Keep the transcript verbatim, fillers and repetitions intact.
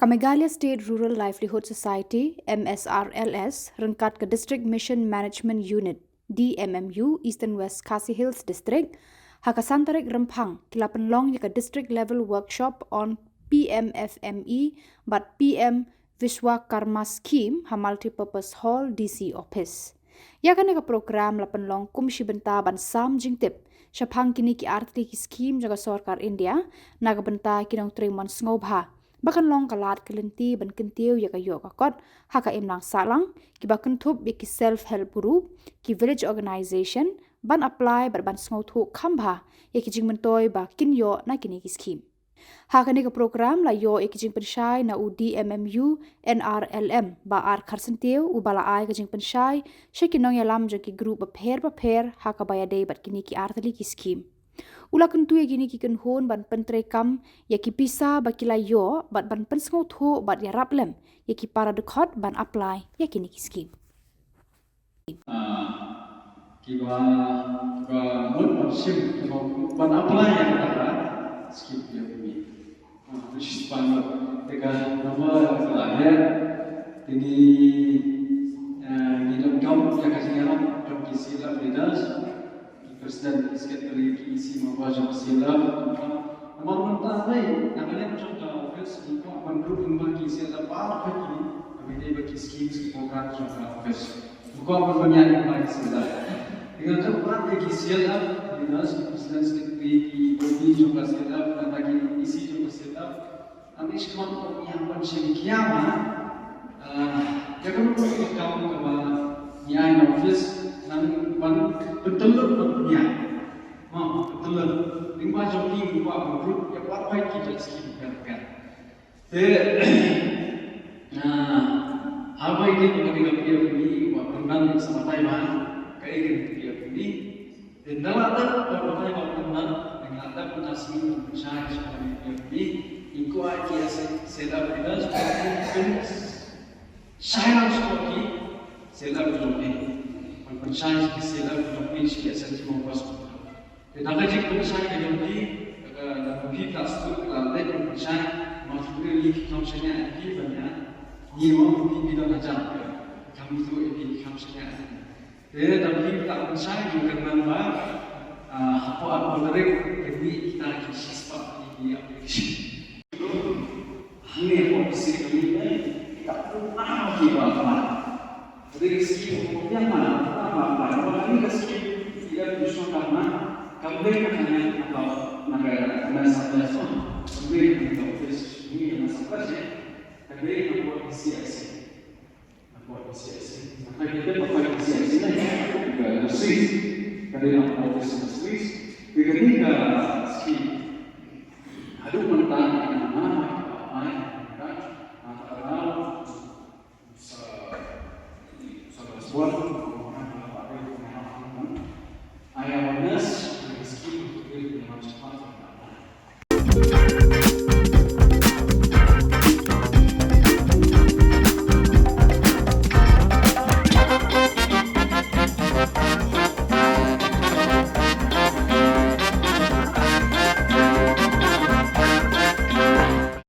Ka Meghalaya State Rural Livelihood Society, M S R L S, ryngkat ka District Mission Management Unit, D M M U, Eastern West Khasi Hills District, ha ka san tarik Rymphang, ki la pynlong ïa ka District Level Workshop on P M F M E bad P M Vishwakarma Scheme ha Multipurpose Hall, D C Office. Ïa kane ka program la pynlong kum shi bynta ban sam jingtip shaphang kine ki artylli ki skim jong ka sorkar India na ka bynta ki nongtrei mon sngewbha, ba kan long ka lad ka lynti ban kyntiew ïa ka ïoh ka kot ha ka imlang sahlang, kiba kynthup ïa ki self help group, ki village organisation, ban apply bad ban sngewthuh kham bha ïa ki jingmyntoi ba kin ïoh na kine ki skim. Ha kane ka program la ïoh ïa ki jingpynshai na u D M M U N R L M Bah R Kharsyntiew, uba la ai ka jingpynshai sha ki nongïalam jong ki group bapher bapher ha kaba ïadei bad kine ki artylli ki skim. U la kyntu ïa kine ki kynhun ban pyntreikam ïa ki pisa ba ki la ïoh bad ban pynsngewthuh bad ïarap lem ïa ki para dkhot ban apply ïa kine ki skim. Ah, kiba, kiba mut ban shim, kiba mut ban apply ïa kata ka skim P M F M E. Ah, which is fine. Te ka number ka la heh. Te ngi, eh, ngi donkam ïa ka jingïarap jong ki C L F leaders, ki president, ki secretary, ki E C member jong ki C L F. Namar mynta dei na ka liang jong ka office ngi kwah ban ruh lyngba ki C L F baroh ki, kaba ïadei bad ki schemes, ki program jong ka office. Ngi kwah ban pynïaid lyngba ki C L F. Te nga kyrpad ïa ki C L F leaders, ki president, secretary, ki body jong ka C L F, nangta ki E C jong ka C L F. Ngan ïa sngewbha ïa ban shim khia ma, ah, ïa ka rukom ka kam kaba ngi ai na office, ngan ban pyntyllun ban pynïaid. Ma, pyntyllun. Lyngba jong ki ngi kwah ban ruh ïa baroh ki jait skim kaba kha. Te, ah, haba ïadei bad ka P M F M E, kwah pynban sa batai ba kaei ka P M F M E. Te ynda la dep ban batai bad pynban, ynda la dep ban sa sngewthuh pynshai sha ka P M F M E, ngi kwah ïa ki C L F leaders ban pynshai lang sha ki C L F jong ki. Ban pynshai sha ki C L F jong ki, sha ki S H G members. Te da ka jingpynshai ka jong ki, da ka, da ka phi ka sngewthuh ka la dep ban pynshai, ma shu ngi ki kham shaniah ïa ki ban ïa, ngi ma phi phi don hajar, kham sngewthuh ïa ki kham shaniah ïa ki. Te da phi ka pynshai ngi kyrmen ba, ah, hapoh arphew tarik, ngi mih kita ki shispah ki application. Hangne hapoh district ngi ne, kita pun ah ki ba ma. Te ka skim ko yang mana, apa apa, apa ini ka skim, kita tu semua karena, kami kan hanya apa, na ka, na ka sampai so, kami kan ka office, ngi na sampai je, kami kan buat C I C. Ka P C S C. Ka dei ka P C S C ne. Ka Swiss. Ka dei ka P C S C Swiss. Ka dei ka